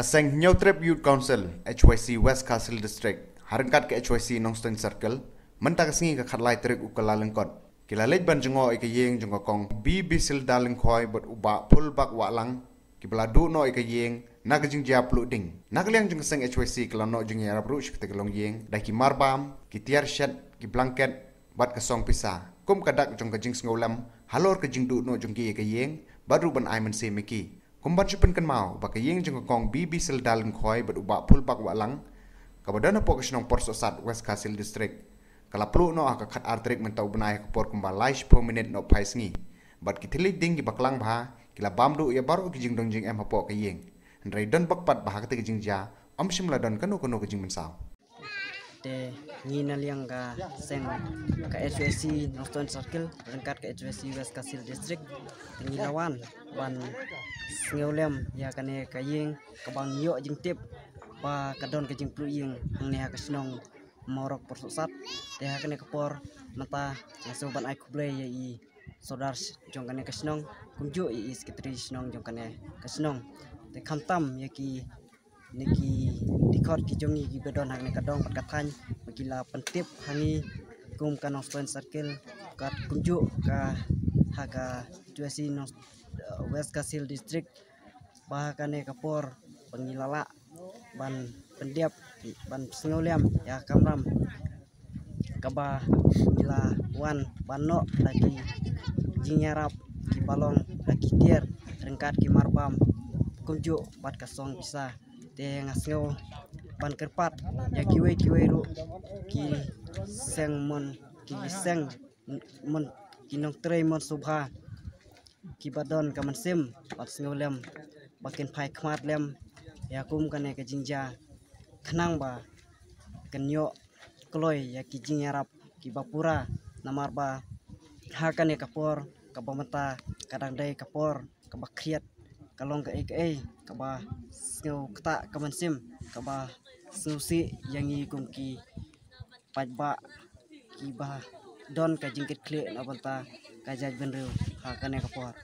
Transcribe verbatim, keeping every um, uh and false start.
Ka seng Hynñiewtrep Youth Council, H Y C, West Khasi Hills District, ha ryngkat ka H Y C Nongstoiñ Circle, mynta ka sngi ka khatlai tarik u Kyllalyngkot, ki la leit ban jngoh ïa ka ïing jong ka kong B Bisilda Lyngkhoi bad u Bah Phulbak Wahlang, kiba la duh noh ïa ka ïing na ka jingjia pluh ding. Na ka liang jong ka seng H Y C ki la noh jingïarap ruh sha katei ka longïing da ki marbam, ki tiar shet, ki blanket bad ka song pisa kum ka dak jong ka jingsngewlem halor ka jingduh noh jong ki ïa ka ïing bad ruh ban ai mynsiem ïa ki. Kum ban shu pynkynmaw ba ka ïing jong ka kong B Bisilda Lyngkhoi bad u Bah Phulbak Wahlang, kaba don hapoh ka shnong Porsohsat, West Khasi Hills District, ka la pluh noh ha ka khatar tarik mynta u bnai ha ka por kumba lai shiphew minit nohphai sngi. Bad ki thylliej ding kiba klang bha ki la bam duh ïa baroh ki jingdon jingem hapoh ka ïing. Hynrei don bak pat ba ha katei ka jingjia ym shym la don kano kano ka jingmynsaw. Te ngi na liang ka seng ka H Y C Nongstoiñ Circle ryngkat ka H Y C West Khasi Hills District, te ngi la wan ban sngewlem ïa kane ka ïing kaba ngi ïoh jingtip ba ka don ka jingpluh ïing hangne ha ka shnong Mawrok Porsohsat. Te ha kane ka por mynta nga sngewbha ban ai khublei ïa i Sordar jong kane ka shnong, kumjuh ïa i Secretary shnong jong kane ka shnong. Te khamtam ïa ki ne ki dkhot ki jong ngi kiba don ha kane ka dong bad ka thaiñ ba ki la pyntip ha ngi kum ka Nongstoiñ Circle, ka kumjuh ka ha ka H Y C Nong, West Khasi Hills District, ba ha kane ka por ba ngi la lah ban pyndep, ban sngewlem ïa ka kamram kaba ngi la wan ban noh da ki jingïarap kiba long da ki tiar ryngkat ki marbam kumjuh bad ka song pisa. Te nga sngew ban kyrpad ïa kiwei kiwei ruh ki seng mon, ki seng mon, ki nongtrei mon sngewbha kiba don ka mynsiem ban sngewlem ba kin phai khmat lem ïa kum kane ka jingjia khnang ba kin ïoh kloi ïa ki jingïarap kiba pura, namar ba ha kane ka por kaba mynta ka dang dei ka por kaba khriat, ka long kaei kaei kaba sngew ktah ka mynsiem, kaba sngewsih ïa ngi kum ki paidbah kiba don ka jingkitkhlieh na bynta ka jaitbynriew ha kane ka por.